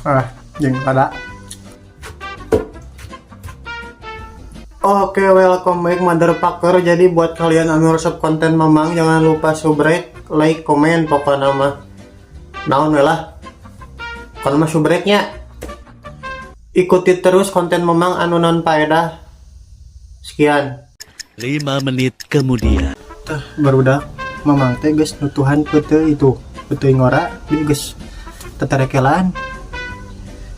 Ah, jeung pada. Oke, welcome back motherfucker. Jadi buat kalian anu resep konten Mamang, jangan lupa subrek, like, komen, pokoknya mah naon we lah. Kalau mah subreknya ikuti terus konten Mamang anu non faedah. Sekian. 5 menit kemudian. Tah, barudak Mamang teh geus nutuhan peuteuy itu. Peuteuy ngora, dia geus teterekelan.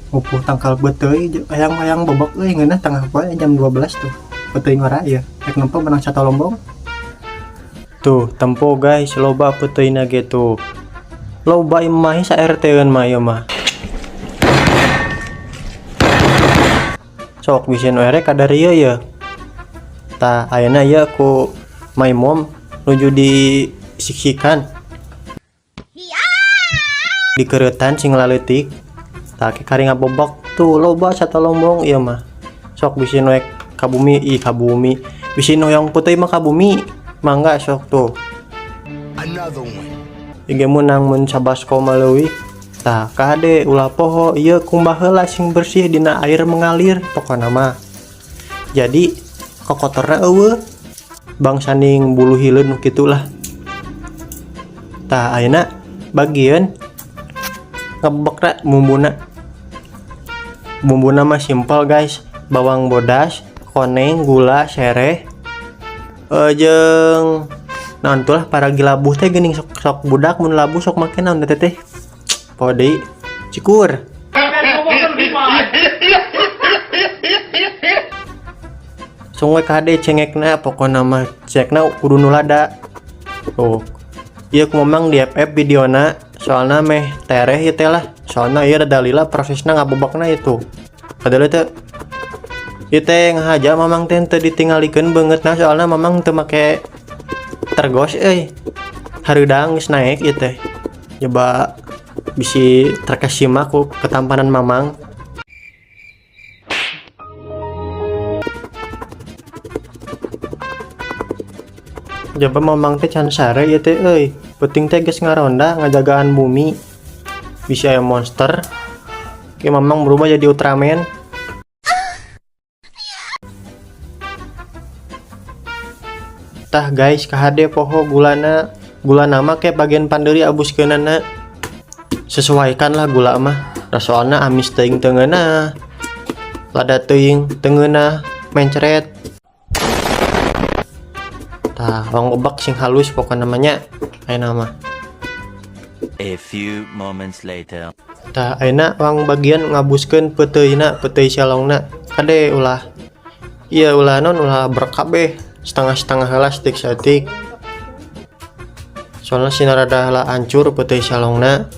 Ngupuh tangkal peuteuy hayang-hayang bobok euy ngeunah tengah poe jam 12 tuh. Peuteuy ngora ieu. Rek nempo menang satalombong. Tuh, tempo guys, loba peuteuy-na ge tuh. Loba imah sa RT-eun mah ieu mah. Sok bisi nu erek kadarieu ye. Tah, ayeuna ieu ku my mom nuju disiksikan. Dikeureutan sing laleutik. Tah ke kari ngabobok tuh loba satalombong ieu mah. Sok bisi nu ka bumi, ih ka bumi. Bisi nu hoyong peuteuy mah ka bumi. Mangga sok tuh. Another one. Ieu meunang mun sabasko mah leuwih. Tah kade ulah poho ieu kumbah heula sing bersih dina air mengalir pokona mah. Jadi kokotorna eueuh. Bangsaning bulu hileun nu kitu lah. Tah ayeuna bagian ngebekna bumbuna. Bumbuna mah simpel guys, bawang bodas, koneng, gula, sereh, jeung naon tuh lah paragi labuh teh geuning sok, sok budak mun labuh sok make naon teh teh. Poho deui, cikur. Sungguh kade cengekna pokona mah cengekna kudu nu lada. Tuh. Ieu ku Mamang di FF videona soalna meh tereh ieu teh lah. Soalna ieu rada lila prosesna ngabobokna itu. Padahal teh ieu teh ngahaja Mamang teh teu ditinggalikeun beungeutna soalna Mamang teu make tergos euy. Hareudang geus naek ieu teh. Nyoba bisi terkesima ku ketampanan Mamang. Jaba Mamang teh can sare ieu teh euy. Penting teh geus ngaronda ngajagaan bumi. Bisi aya monster. Oke, Mamang berubah jadi Ultraman. Tah guys, kahade poho gulana. Gula nama ke bagian pandeuri abuskeunana. Sesuaikan lah gula mah. Da soalna amis teuing teu ngeunah. Lada teuing teu ngeunah, mencret. Tah, wang obak sing halus pokokna mah nya. Ayeuna mah. A few moments later. Tah, ayeuna wang bagian ngabuskeun peuteuyna, peuteuy selongna. Kade ulah. Ieu ulah non ulah berkabeh, setengah-setengah heula setik-setik. Soalna sina rada heula hancur peuteuy selongna.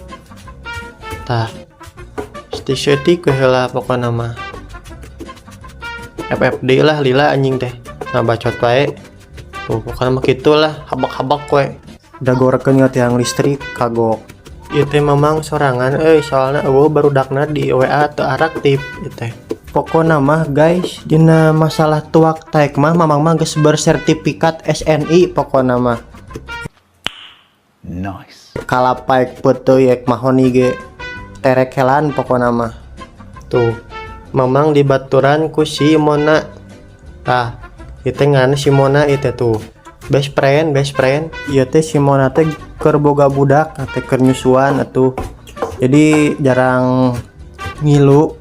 Tah, setik-setik we heula pokona mah. FFD lah lila anjing teh. Ngabacot wae. Tuh, pokoknya mah kitu lah, habak-habak we. Dagorekeun ka tiang listrik kagok. Ieu teh Mamang sorangan euy, soalna eueuh barudakna di WA teu araktif ieu teh. Pokona mah guys, dina masalah tuak taek mah Mamang mah geus bersertifikat SNI pokona mah. Nice. Kalapaek peuteuy ek mahoni ge terekelan pokona mah. Tuh, Mamang dibaturan ku si Mona. Tah, ieu teh ngaranna si Mona ieu teh tuh. Best friend, best friend. Ieu teh si Mona teh keur boga budak, teh keur nyusuan atuh. Jadi jarang ngilu.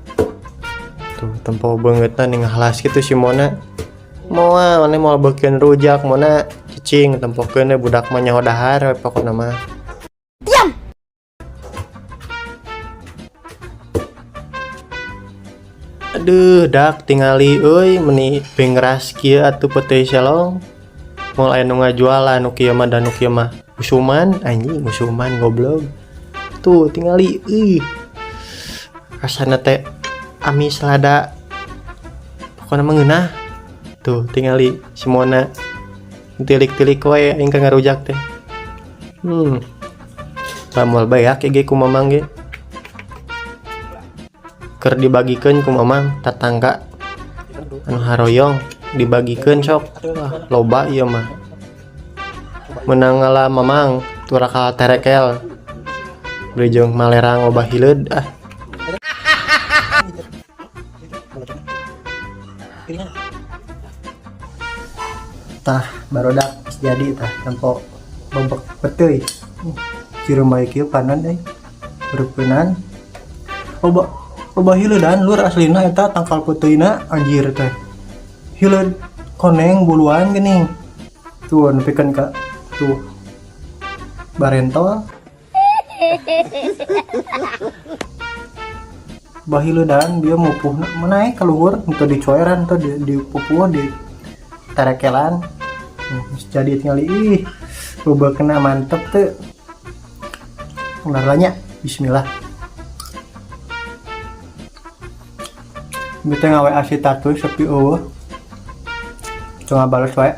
Tuh, tempo beungeutna ning ngahalas kitu si Mona. Moal, maneh moal beukeun rujak, Mona cicing tempokeun we budak mah nyaho dahar we pokona mah. Diam. Aduh, dak tingali euy meuni pingras kieu atuh peuteuy selong. Moal aya nu ngajual lah nu kieu mah dan nu kieu mah. Usuman anjing, usuman goblok. Tuh tingali euy. Rasana teh amis lada. Pokona mah ngeunah. Tuh tingali si Mona. Tilik-tilik wae aing ka ngarujak teh. Lah moal bae ge ku Mamang ge. Keur dibagikeun ku Mamang tatangga anu haroyong dibagikeun sok. Wah, loba ieu mah. Menang ngala Mamang turakal terekel. Beli jeung malerang loba hileud ah. Piringan. Tah, barudak geus jadi tah tempo bebek peuteuy. Ciremai kieu panan euy. Bereupeunnan. Loba loba hileudan lur aslina eta tangkal peuteuyna, anjir teh. Hileud koneng buluan geuning. Tuh nepikeun ka tuh barentol. Bahileudan dia mupuhna naik ka luhur teu dicoeran teu di pupuh di terekelan. Geus jadi tingali ih loba kena mantep teu. Ular nya bismillah. Kita ngawe si tatu sepi eueuh. Cuma balas wae.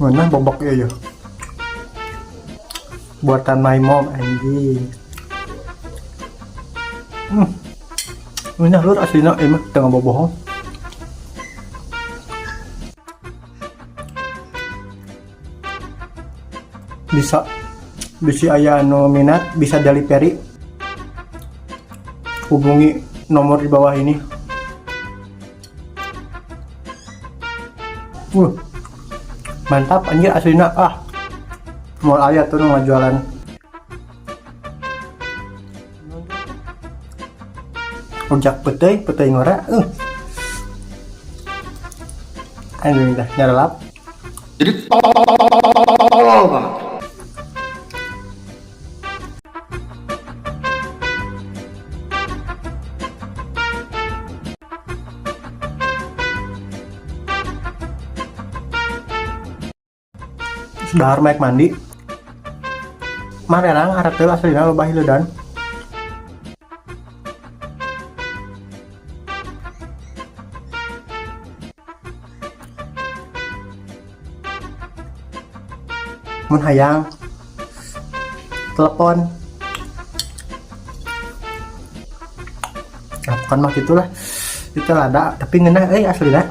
Mana bobok ieu ya. Buatan my mom anjing. Ngeunah lur aslina ieu mah teu ngabobohong. Bisa bisi aya anu minat bisa delivery. Hubungi nomor di bawah ini. Mantap anjir aslina ah. Mau aya tuh nu ngajualan. Rujak peuteuy, peuteuy ngora. Aduh, dah nyarelap. Jadi tolol banget. Dahar maek mandi. Marerang areteul aslina loba hileudan. Mun hayang telepon. Nah, bukan mah gitulah. Itu lada tapi ngeunah euy aslina.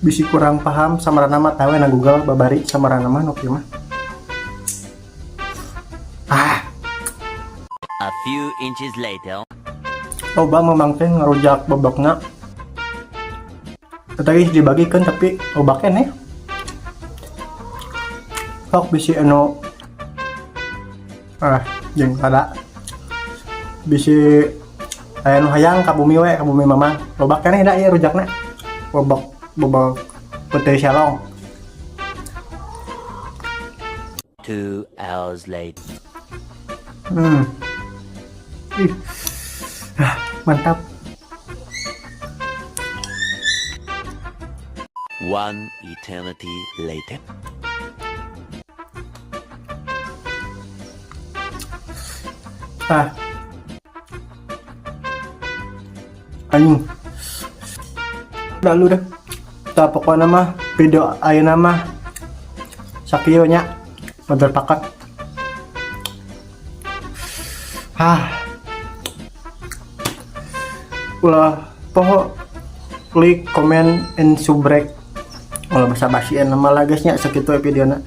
Bisi kurang paham samarana mah tahu na Google babari samarana mah nu kieu mah. A few inches later. Loba memang teh ngarujak bebekna. Tadi dibagikan tapi loba keneh. Sok bisi anu jeung lada. Bisi aya nu hayang ka bumi we, ka bumi mamang. Loba keneh da ieu rujakna. Bebek bebek peuteuy selong. 2 hours later. Ih. Mantap. 1 eternity later. Anjing. Udah lu dah. Tah pokokna mah video ayeuna mah sakieu nya motherfucker. Ulah poho klik komen and subrek. Ulah basa-basi nama lah guys nya sakitu videona.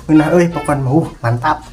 Ngeunah euy pokokna mah, mantap.